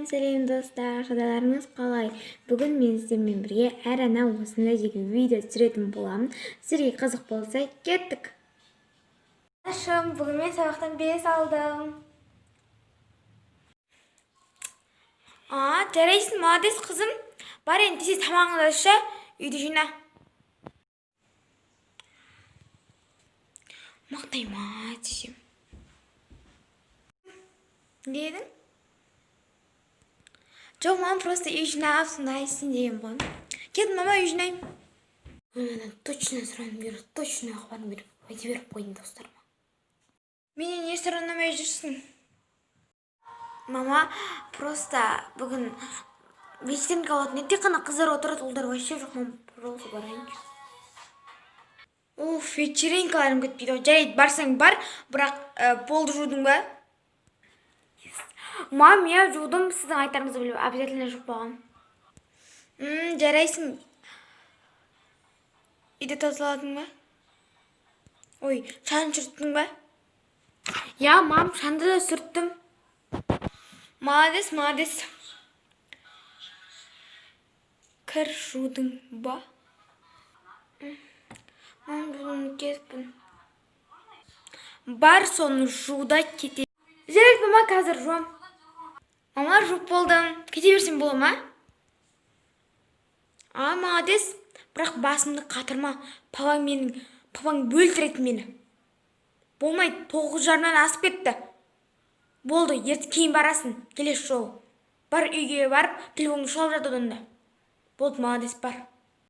Сәлем, сәлем, достар! Жағдайларыңыз қалай? Бүгін мен сіздермен бірге әр ана осындай деген видео түсіретін боламын. Сіздерге қызық болса, кеттік! Анашым, бүгін мен сабақтан 5 алдым. А, жарайсың, молодец, қызым. Бар, енді тез тамағыңды іш, үйді жина. Мақтай ма десем. Не дедің? Жоқ, мама, просто үй жинап, сондай істейін деген ғой. Кет, мама, үй жинаймын. Мамадан точно сұрауым керек, точно хабарым керек. Уәде беріп қойдым достарыма. Менен не сұранамай жүрсің? Мама, просто бүгін вечеринка болатын еді, тек қана қыздар отырады, ұлдар вообще жоқ. Мама, пожалуйста, барайыншы. Уф, вечеринкаларым кетпейді ғой. Жарайды, барсаң бар, бірақ полды жудың ба? Мам, иә, жудым, сіздің айтарыңызды біліп, обязательно жуып қойғанмын. Жарайсың. Үйді тазаладың ба? Ой, шаң сүрттің ба? Иә, мам, шаңды да сүрттім. Молодец, молодец. Кір жудың ба? Мам, жуынып кетіппін. Бар, соны жу да кете. Жарайды, мама, қазір жуам. Мама, жуып болдым. Кете берсем бола ма? А, молодец. Бірақ басымды қатырма. Папаң менің, папаң өлтіреді мені. Болмайды, 9:30-дан асып кетті. Болды, ерте кейін барасың, келесі жолы. Бар, үйге барып, телефоныңды шұлап жат одан да. Болды, молодец, бар.